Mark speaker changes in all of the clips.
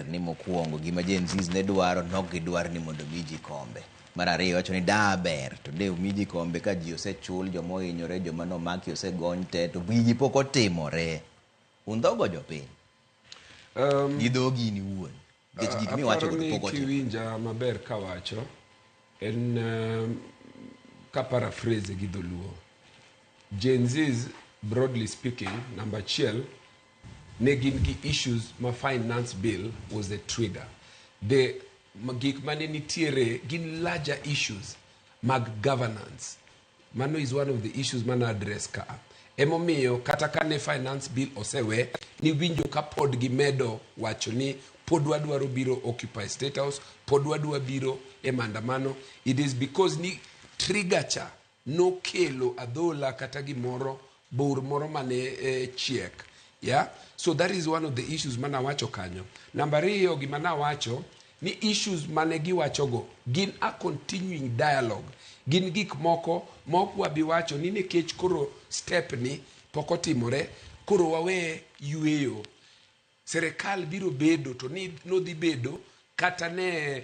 Speaker 1: Ni mokwongo gima Gen Zs ne dwaro nok gidwar ni mondo mi ji kombe. Mar ariyo wacho ni da ber to de omi ji kombe ka ji osechul, joma ohinyore, joma nomaki osegony te, to gigi pok otimore. Undhogo jopiny gi dhogi in iwuon. Nikech gik miwacho
Speaker 2: Aparo
Speaker 1: go to
Speaker 2: ni
Speaker 1: pok otimore.
Speaker 2: Kiwinja maber kawacho en ka paraphrase gi dholuo. Gen Zs, broadly speaking, number achiel, ne gin gi issues ma finance bill was the trigger. The gik mane nitiere gin larger issues mag governance. Mano is one of the issues mana address ka. Emomiyo kata kane finance bill osewe, niwinjo ka pod gimedo wacho ni pod wadwaro biro occupy State House, pod wadwa biro e maandamano. It is because ni trigger cha nokelo adhola kata gimoro bur moro mane chiek. Yeah? So that is one of the issues mana wacho kanyo. Namba ariyo, gima nawacho ni issues mane giwachogo gin a continuing dialogue. Gin gik moko ma ok wabi wacho ni nikech koro step ni pok otimore, koro wawe yweyo. Serikal biro bedo to ni nodhi bedo kata ne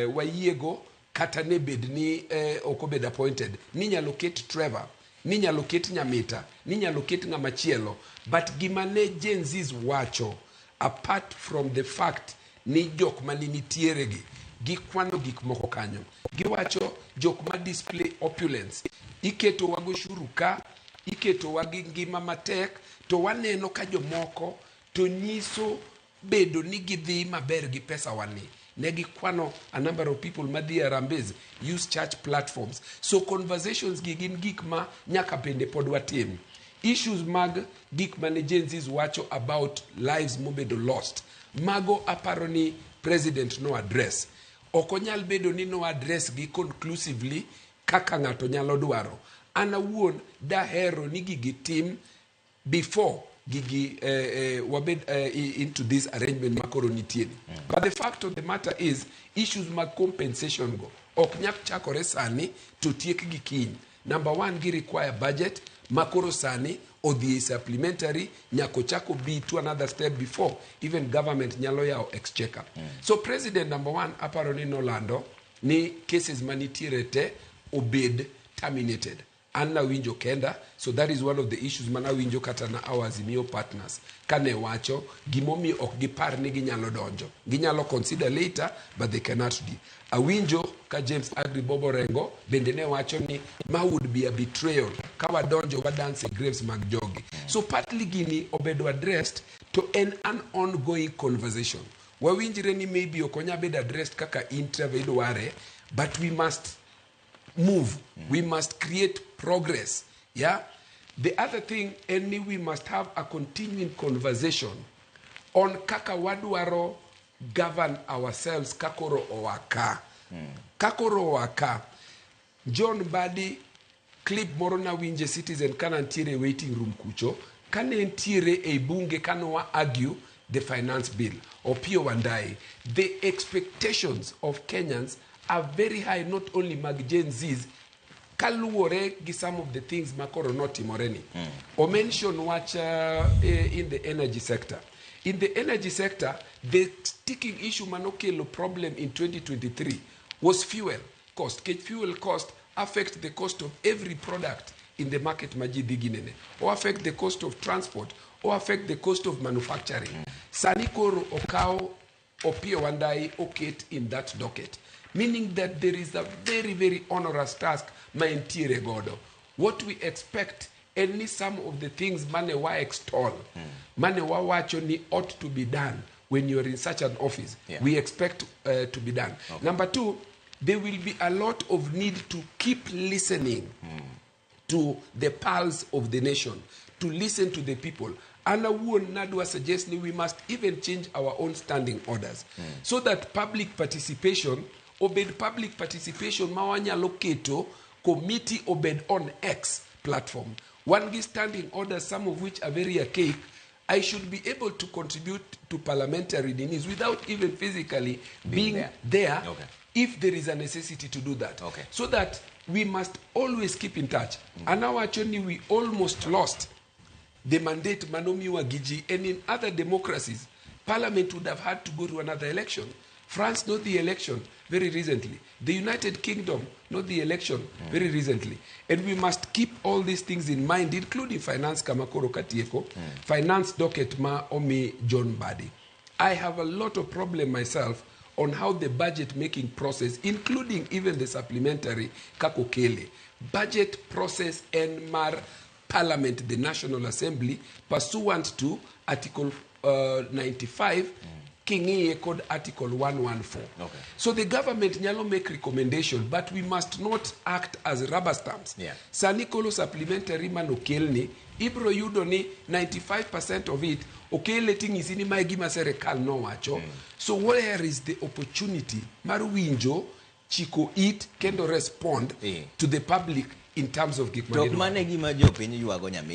Speaker 2: wayiego kata ne bed ni ok obed appointed, ninyalo ket Trevor, ninyalo ket Nyamita, ninyalo ket ng'ama chielo. But gima ne Gen Zs wacho, apart from the fact ni jok mane nitiere gi gikwano gik moko kanyo, giwacho jok ma display opulence, iketowa goshuru ka, iketowa gi ngima matek, to waneno ka jomoko to nyiso bedo ni gidhi maber gi pesa wani. Ne gikwano a number of people madhi e harambees, use church platforms. So conversations gi gin gik ma nyaka bende pod watim. Issues mag gik mane Gen Zs wacho about lives mobedo lost, mago aparo ni president no address. Ok onyal bedo ni no address gi conclusively kaka ng'ato nyalo dwaro. An awuon dahero ni gigi tim before gigi wabed into this arrangement makoro nitie ni. But the fact of the matter is, issues mag compensation go ok nyal chakore sani to tiek gi kiny. Number one, gi require budget makoro sani odhi e supplementary, nyaka ochak obi to another step before even government nyalo yawo exchequer. So president, number one, aparo ni nolando ni cases manitiere te obed terminated. An nawinjo kenda, so that is one of the issues manawinjo kata na our Azimio partners kane wacho gimomiyo ok gipar ni ginyalo donjo. Ginyalo consider later, but they cannot do. Awinjo ka James Agri Bobo Rengo bende ne wacho ni ma would be a betrayal ka wadonjo wadance e graves mag jogi. So partly gini obedo addressed to en an ongoing conversation. Wawinjre ni maybe ok onya bedo addressed kaka in, Trevor, idware, but we must move. We must create progress. Yeah. The other thing en ni we must have a continuing conversation on kaka wadwaro govern ourselves kakoro oa ka. Kakoro oa ka. John Mbadi, clip moro nawinje Citizen kana ntiere e waiting room kucho, kane ntiere ei bunge kane wa argue the finance bill. Opiyo Wandayi, the expectations of Kenyans are very high, not only mag Gen Zs, kaluwore gi some of the things makoro notimore ni. O mention wach in the energy sector. In the energy sector, the sticking issue manokelo problem in 2023 was fuel cost. Kech fuel cost affect the cost of every product in the market ma ji dhi ginene. O affect the cost of transport, o affect the cost of manufacturing. Sani koro okaw Opiyo Wandayi oket in that docket, meaning that there is a very, very onerous task ma entiere godo. What we expect en ni some of the things mane wa extol, mane wawacho ni ought to be done when you are in such an office, we expect to be done. Number two, there will be a lot of need to keep listening to the pulse of the nation, to listen to the people. An awuon nadwa suggest ni we must even change our own standing orders so that public participation obed public participation ma wanyalo keto committee obed on X platform. Wan gi standing orders, some of which are very archaic. I should be able to contribute to parliamentary needs without even physically being
Speaker 1: there.
Speaker 2: there, if there is a necessity to do that. So that we must always keep in touch. And now actually we almost lost the mandate manomiwa gi ji, and in other democracies, Parliament would have had to go to another election. France not the election very recently. The United Kingdom not the election very recently. And we must keep all these things in mind, including finance kama koro katieko, finance docket ma omi John Mbadi. I have a lot of problem myself on how the budget making process, including even the supplementary kako kele. Budget process en mar Parliament, the National Assembly, pursuant to Article 95, king'iye kod Article 114. So the government nyalo make recommendation, but we must not act as rubber stamps. Sani koro supplementary manokelni, ibro yudo ni 95% of it okele ting'isi ni mae gima serikal nowacho. So where is the opportunity mar winjo, chiko it kendo respond to the public in terms of gik ma
Speaker 1: To
Speaker 2: gidwaro?
Speaker 1: mano e gima jopiny ywago. Nyamita.